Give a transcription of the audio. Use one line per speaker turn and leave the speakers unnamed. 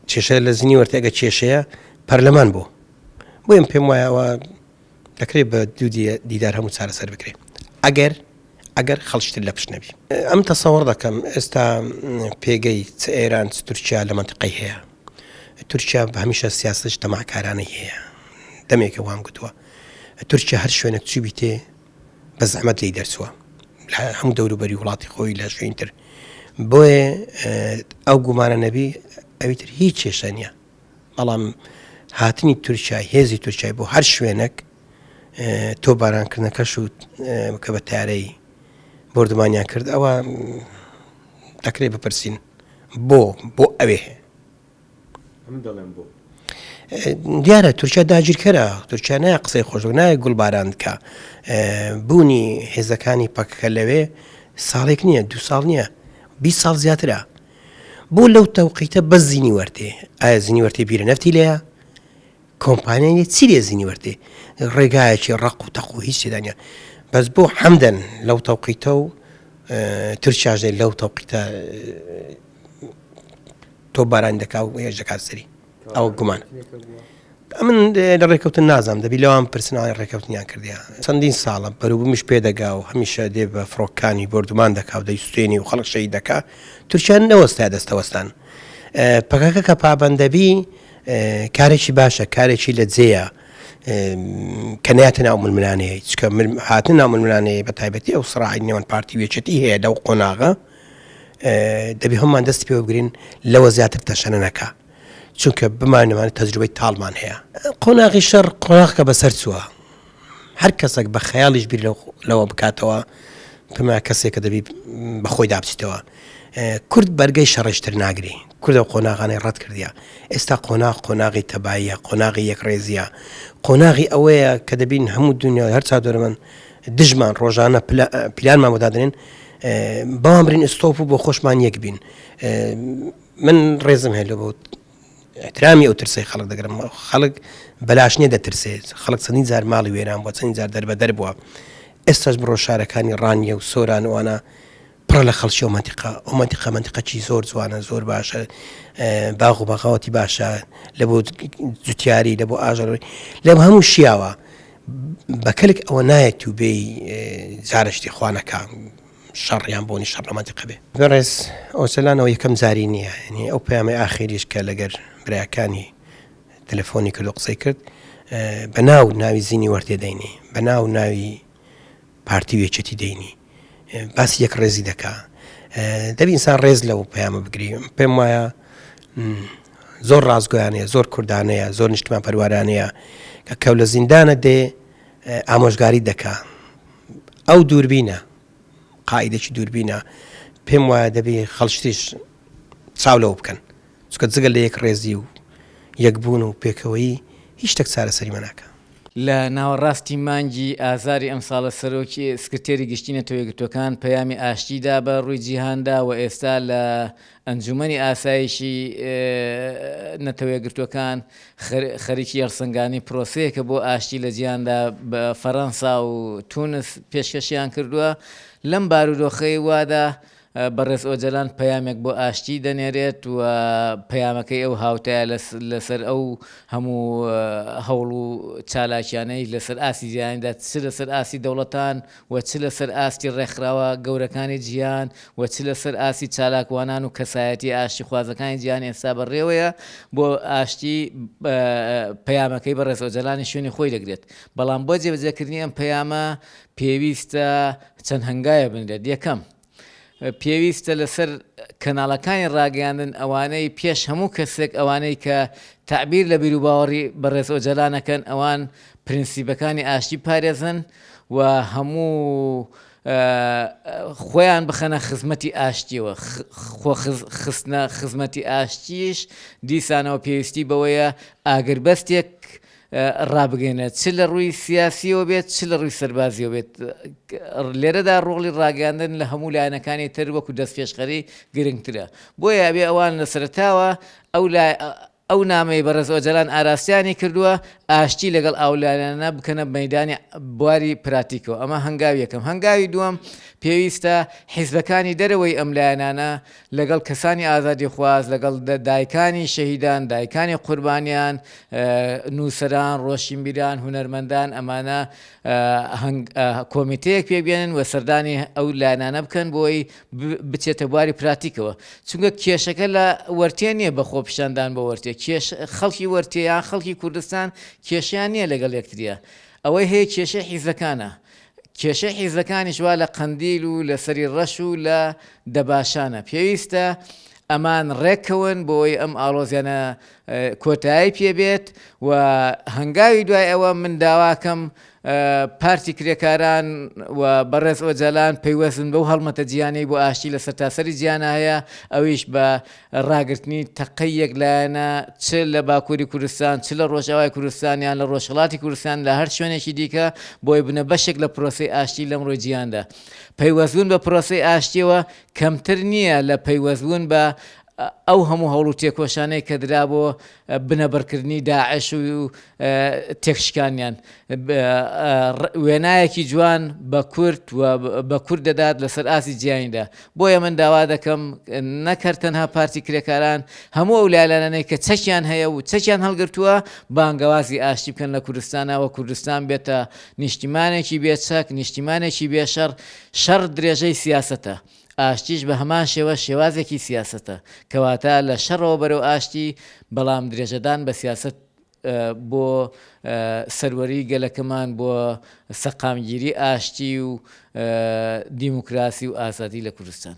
کێشە لە زینی وەرتێ ئەگە کێشەیە پەرلەمان بۆ بۆیە پێم وایە ئەوە دەکرێت بە دوو دیدار هەموو چارەسەر بکرێت ئەگەر ئەگەر خەڵکی تر لە پشت نەبی. ئەم تەسەوڕ دەکەم ئێستا پێگەی چ ئێران چ تورکیا لە مەنتیقەی هەیە. تورکیا هەمیشە سیاسەتی تەماعکارانەی هەیە. دەمێکە وام گوتووە. تورکیا هەر شوێنێک چووبیتێ بە زەحمەت لێی دەرچووە. لە هەموو دەوروبەری وڵاتی خۆی لە شوێنی تر. بۆیە ئەو گومانە نەبی ئەوی تر هیچ کێشە نییە. بەڵام هاتنی تورکیای هێزی تورکیای بۆ هەر شوێنێک تۆ بارانکردنەکەش و کە بە تارەی بردومانیان کرد ئەوە دەکرێت بپرسین بۆ بۆ ئەوێ دیارە تورکیا داگیرکەرە تورکیا نایە قسەی خۆش نایە گوڵباران بکە بوونی هێزەکانی پەکەکە لەوێ ساڵێک نییە دو ساڵ نییە 20 ساڵ زیاترە بۆ لەو تەوقیتە بەس زینی وەرتێ ئایا زینی وەرتێ بیرە نەفتی لێیە کۆمپانیای لێ چی لێ زینی وەرتێ ڕێگایەکی ڕق و تەق و هیچ تێدا نییە بەس بۆ حەمدەن لەو تەوقیتە و تورکیاش دێ لەو تەوقیتە تۆپبارانی دەکا و هێرش دەکات سەری ئەوە گومان ئەمن لە ڕێکەوتن نازانم دەبی لەوان پرسن ئەوان ڕێکەوتنیان کردیا چەندین ساڵە بەروبوومیش پێدەگا و هەمیشە دێ بە فڕۆکانی بۆردومان دەکا و دەیسوێنی و خەڵک شەهید دەکا تورکیا نەوەستا دەستەوەستان پەکەکە کە پابەندەبی کارێکی باشە کارێکی لە جێیە کە ناتە ناو ململانەیە چکە هاتن ناو ململانەیە بە تایبەتی ئەو سڕاعی نێوان پارتی وێچێتی هەیە لەو قۆناغە دەبی هەمومان دەستی پێوە بگرین لەوە زیاتر تەشەنە نەکا چونکە بمانەوانە تەجروبەی تاڵمان هەیە. قۆناغی شەڕ قۆناغکە بەسەر چووە هەر کەسێک بە خەیاڵیش بیر لەوە بکاتەوە پێما کەسێکە دەبی بە خۆیدا بچیتەوە کورد بەرگەی شەڕیشتر ناگری کوردە قۆناغانەی ڕەت کردیا ئێستا قۆناغ قۆناغی تەباییە قۆناغی یەکڕێزیە قۆناغی ئەوەیە کە دەبین هەموو دنیا هەر چادۆرەمەن دژمان ڕۆژانە پلانمان بۆ دادنێن بەوان برین ئستۆپ و بۆ خۆشمان یەک بین من ڕێزم هەیە لە بۆ احترامی ئەو ترسەی خەڵک دەگرم خەڵک بەلاش نییە دەترسێت خەڵک چەندین جار ماڵی وێران بووە چەندین جار دەربەدەر بووە ئێستاش بڕۆ شارەکانی ڕانیە و سۆران وانە پڕە لە خەڵکی ئەو مەنتیقە ئەو مەنتیقە مەنتیقەکی زۆر جوانە زۆر باشە باغ و باغاوەتی باشە لە بۆ جوتیاری لە بۆ ئاژەڵ لە هەموو شیاوە بە کەلک ئەوە نایەت و بێی جارشتی خوانەکە شەڕ یان بۆنی شەڕ لە مەنتیقە بێ. بەڕێز ئۆجەلان ئەوە یەکەم جاری نییە، یانی ئەو پەیامەی ئاخیریش کە لەگەر براکانی تەلەفۆنی کرد و قسەی کرد بە ناو ناوی زینی وەرتێ دەینی، بە ناو ناوی پارتی و یەکێتی دەینی، باسی یەک ڕێزی دەکا. دەبی ئینسان ڕێز لەو پەیامە بگری. پێم وایە زۆر ڕاستگۆیانەیە، زۆر کوردانەیە، زۆر نیشتمان پەروارانەیە کە کەو لە زیندانە دێ ئامۆژگاری دەکا. ئەو دووربینە، قائیدێکی دووربینە، پێم وایە دەبی خەڵکیش چاو لەوە بکەن، چونکە جگە لە یەکڕێزی و یەکبوون و پێکەوەیی هیچ شتێک چارەسەریمان ناکا.
لە ناوەڕاستی مانگی ئازاری ئەمساڵە سەرۆکی سکرتێری گشتی نەتەوە یەکگرتووەکان پەیامی ئاشتی دا بە ڕووی جیهاندا و ئێستا لە ئەنجوومەنی ئاسایشی نەتەوە یەکگرتووەکان خەریکی هەڵسەنگاندنی پرۆسەیەکە بۆ ئاشتی لە جیهاندا بە فەرەنسا و تونس پێشکەشیان کردووە. لەم بارودۆخەی وادا بەڕێز ئۆجەلان پەیامێک بۆ ئاشتی دەنێرێت و پەیامەکەی ئەو هاوتایە لەسەر ئەو هەموو هەوڵ و چالاکیانەی لەسەر ئاستی جیهانیدا چ لەسەر ئاستی دەوڵەتان و چ لەسەر ئاستی ڕێکخراوە گەورەکانی جیهان و چ لەسەر ئاستی چالاکوانان و کەسایەتیە ئاشتیخوازەکانی جیهان ئێستا بەڕێوەیە بۆ ئاشتی پەیامەکەی بەڕێز ئۆجەلانی شوێنی خۆی دەگرێت بەڵام بۆ جێبەجێکردنی ئەم پەیامە پێویستە چەند هەنگاوێ بنرێت یەکەم پێویستە لەسەر کەناڵەکانی ڕاگەیاندن ئەوانەی پێش هەموو کەسێک ئەوانەی کە تەعبیر لە بیروباوەڕی بەڕێز ئۆجەلان ئەکەن ئەوان پرنسیپەکانی ئاشتی بپارێزن و هەموو خۆیان بخەنە خزمەتی ئاشتیەوە خۆ خستنە خزمەتی ئاشتیش دیسانەوە پێویستی بەوەیە ئاگربەستێک ڕابگەیەنێت چ لە ڕووی سیاسیەوە بێت چ لە ڕووی سەربازیەوە بێت لێرەدا ڕۆڵی ڕاگەیاندن لە هەموو لایەنەکانی تر وەکو دەستپێشخەری گرنگترە بۆیە ئەبێ ئەوان لە سەرەتاوە ئەو لای. ئەو نامەی بەڕێز ئۆجەلان ئاراستەیانی کردووە ئاشتی لەگەڵ ئەو لایەنانە بکەنە مەیدانی بواری پراتیکەوە ئەمە هەنگاوی یەکەم هەنگاوی دووەم پێویستە حیزبەکانی دەرەوەی ئەم لایەنانە لەگەڵ کەسانی ئازادیخواز لەگەڵ دایکانی شەهیدان دایکانی قوربانیان نووسەران ڕۆشینبیران هونەرمەندان ئەمانە کۆمیتەیەک پێک بێنن و سەردانی ئەو لایەنانە بکەن بۆی بچێتە بواری پراتیکەوە چونکە کێشەکە لە وەرتێ نییە بە خۆپیشاندان بۆ وەرتێ کێش خەڵکی وەرتێ یان خەڵکی کوردستان کێشیان نییە لەگەڵ یەکتریە ئەوەی هەیە کێشەی حیزەکانە کێشەی حیزەکانیش وا لە قەندیل و لە سەری ڕەش و لە دەباشانە پێویستە ئەمان ڕێککەون بۆی ئەم ئاڵۆزیانە کۆتایی پێ بێت و هەنگاوی دوای ئەوە من داواکەم پارتی کرێکاران و بەڕێز ئۆجالان پەیوەستن بەو هەڵمەتە جیهانیەی بۆ ئاشتی لە سەرتاسەری جیهانا هەیە، ئەویش بە ڕاگرتنی تەقەی یەکلایەنە چ لە باکووری کوردستان، چ لە ڕۆژئاوای کوردستان یان لە ڕۆژهەڵاتی کوردستان لە هەر شوێنێکی دیکە بۆی بنە بەشێک لە پرۆسەی ئاشتی لەمڕۆی جیهاندا. پەیوەستبوون بە پرۆسەی ئاشتیەوە کەمتر نییە لە پەیوەستبوون بە ئەو هەموو هەوڵ و تێکۆشانەی کە درا بۆ بنەبڕکردنی داعش و تێکشکانیان وێنایەکی جوان بە کورد و بە کورد دەدات لەسەر ئاستی جیهانیدا بۆیە من داوا دەکەم نەک هەر تەنها پارتی کرێکاران هەموو ئەو لایەنانەی کە چەکیان هەیە و چەکیان هەڵگرتووە بانگەوازی ئاشتی بکەن لە کوردستانەوە کوردستان بێتە نیشتیمانێکی بێچەک نیشتیمانێکی بێشەڕ شەڕ درێژەی سیاسەتە ئاشتیش بە هەمان شێوە شێوازێکی سیاسەتە، کەواتە لە شەڕەوە بەرەو ئاشتی، بەڵام درێژەدان بە سیاسەت بۆ سەروەریی گەلەکەمان، بۆ سەقامگیری ئاشتی و دیموکراسی و ئازادی لە کوردستان.